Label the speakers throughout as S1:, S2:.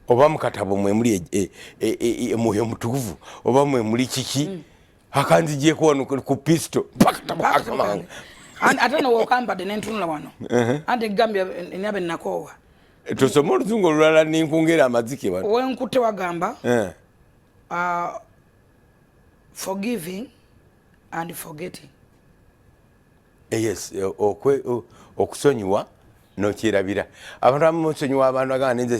S1: Oba mukatabo mwemuli omwoyo mutukuvu, oba mwemuli kiki? Akanzigyeko wano ku pisto mpakatabo akamangu.
S2: Ate nowokambadde nentunula wano, anti gambye nabe nakoowa.
S1: Tosoma oluzungu olulala, ninkungera amazike wano.
S2: Wenkutte wagamba forgiving and forgetting.
S1: Yes, okusonyiwa nokyerabira. Abantu abamu musonyiwa, abantu agamba nenze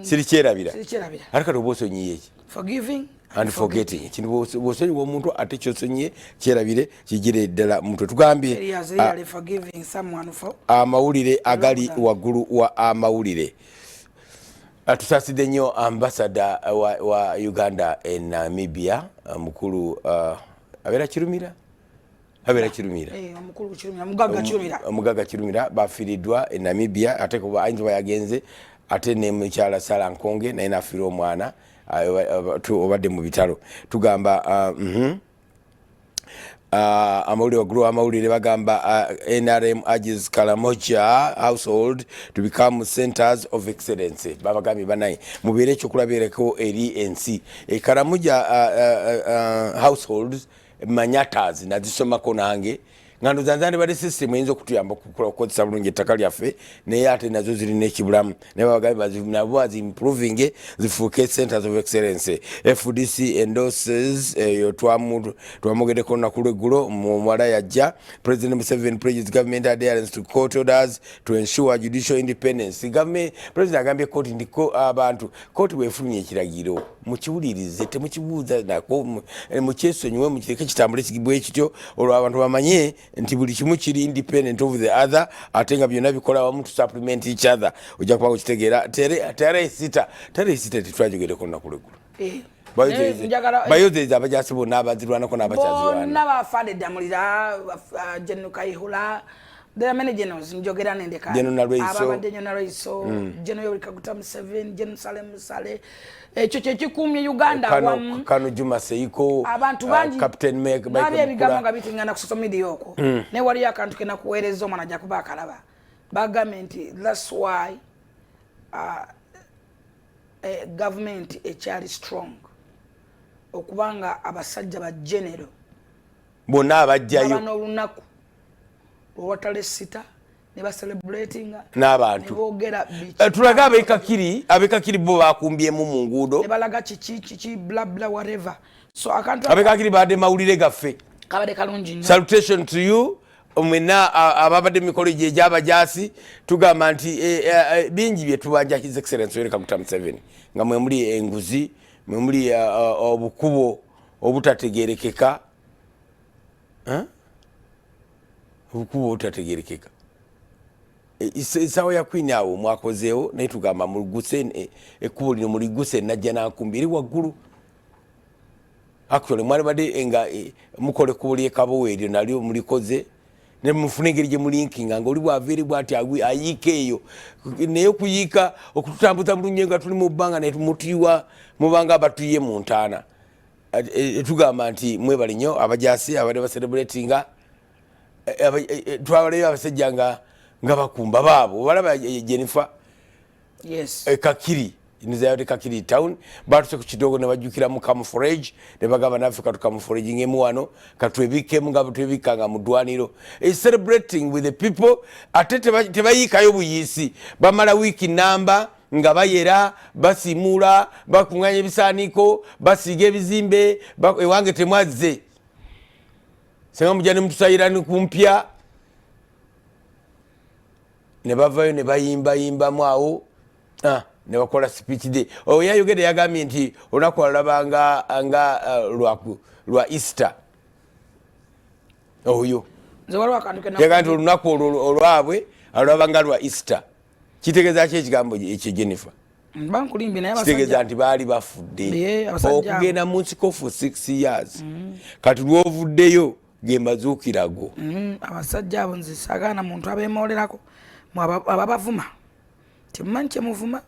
S1: sirikyerabira.
S2: Sirikyerabira.
S1: Ate kati oba osonyiye ki?
S2: Forgiving
S1: and forgetting. Ekintu bw'osonyiwa omuntu, ate kyosonyiye kyerabire, kigire ddala mutwe. Tugambye
S2: Elias really forgiving someone for
S1: amawulire agali waggulu wa amawulire. Tusaasidde nnyo ambasada wa Uganda e Namibia, mukulu abeera Kirumira, abeera Kirumira.
S2: Omukulu Kirumira, mugagga Kirumira.
S1: Omugagga Kirumira bafiiriddwa e Namibia, ate kuba ayinza oba yagenze ate ne mukyala Sala Nkonge naye nafiirwa omwana, obadde mu bitalo. Tugamba amawulire waggulu amawulire bagamba NRM urges Karamoja household to become centers of excellence. Babagambye banaye mubeere ekyokulabirako eri ensi. E Karamoja households manyatas nazisomako nange nga ndoza nzandibadde system eyinza okutuyamba okukozesa bulungi ettaka lyaffe, naye ate nazo zirina ekibulamu, naye babagambye nabo bazimproving zifuuke centers of excellence. FDC endorses eyo twamugeddeko olunaku lweggulo muwala yajja. President Museveni pledges government adherence to court orders to ensure judicial independence. Government, president agambye kooti nti abantu kooti bwefulumya ekiragiro mukiwulirize, temukibuuza nako, mukyesonyiwe, mukireke kitambule bwe kityo, olwo abantu bamanye nti buli kimu kiri independent of the other, ate nga byonna bikola wamu to supplement each other. Ojja kuba okitegeera. Tarehe 6, tarehe 6 tetwajogereko olunaku lweggulo.
S2: Naye njagala
S1: Bayozeza abajasi bonna abazirwanako n'abakyazirwana.
S2: Bonna bafande Ddamulira, General Kayihura. There are many generals njogera nendeka.
S1: General Nalweyiso.
S2: Ababadde General Nalweyiso, General Yoweri Kaguta Museveni, General Saleh Musale. Ekyo kyekikuumye Uganda awamu.
S1: Kano Juma Seiko,
S2: Abantu bangi
S1: Captain Michael
S2: nabyo ebigambo
S1: Mukula.
S2: nga bitingana ku social media okwo, naye waliyo akantu kenakuweereza, omwana ajja kuba akalaba. Bagambye nti that's why government ekyali strong, okubanga abasajja ba general
S1: bonna abajjayo
S2: baba n'olunaku olwa tarehe 6 ne bacelebratinga
S1: n'abantu.
S2: Ne boogera biki.
S1: Tulage abekakiri, abekakiri bo bakumbyemu mu nguudo.
S2: Ne balaga kiki kiki, bla bla, whatever. So akantu
S1: Abekakiri badde mawulire gaffe.
S2: Kabadde kalungi nnyo.
S1: Salutation to you mwenna ababadde mu mikolo gye egy'abajaasi. Tugamba nti bingi bye tubanja His Excellence Yoweri Kaguta Museveni, nga mwe muli enguzi, mwe muli obukubo obutategerekeka. Huh? Obukubo obutategerekeka. Essaawa ya Queen awo mwakozeewo, naye tugamba muliguse ekkubo lino, muliguse Najja Nankumbi eri waggulu. Actually mwalibadde nga mukola ekkubo ly'ekabowa eryo nalyo mulikoze ne mufuna engeri gye mulinkinga nga oli bwava eri bwati ayiika eyo, naye okuyiika okututambuza bulungi nga tuli mu bbanga, naye mutuyiwa mubanga abatuye mu ntaana. Tugamba nti mwebale nnyo abajasi abadde bacelebratinga. Twabalayo abasajja nga bakumba baabo obalaba Jennifer.
S2: Yes.
S1: Kakiri nizayode Kakiri town batuse ku kidogo ne bajjukira mu camouflage, ne bagamba naffe katu camouflage ngemu wano katwebikemu nga bwetwebikanga mu ddwaniro. Celebrating with the people, ate tebayiikayo buyiisi, bamala wiiki namba nga bayera, basiimuula, bakuŋŋanya ebisaaniiko, basiiga ebizimbe. Ewange temwazze, senga mujja ne mutusayira ni kumpya, ne bavayo ne bayimbayimbamu awo, ne bakola speech day. Oyo yayogedde yagambye nti olunaku alulaba nga lwa Easter oyo.
S2: Nze waliwo akantu
S1: Yagambye nti olunaku olwo olwabwe alulaba nga lwa Easter. Kitegeeza ki ekigambo ekyo, Jennifer?
S2: Mba nkulimbye, naye
S1: Kitegeeza nti baali bafudde
S2: Ye, abasajja
S1: okugenda mu nsiko for 6 years, kati lwovuddeyo ge mazuukirago.
S2: Abasajja abo nze saagaana muntu abeemoolerako. Mwe ababavuma temumanyi kyemuvuma.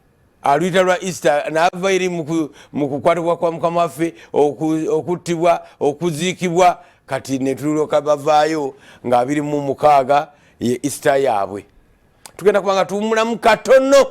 S1: Aluyita lwa Easter, n'ava eri mu kukwatibwa kwa Mukama waffe, okuttibwa, okuziikibwa, kati netuloka bavaayo nga 26 ye Easter yaabwe. Tugenda kubanga tuwumulamu katono.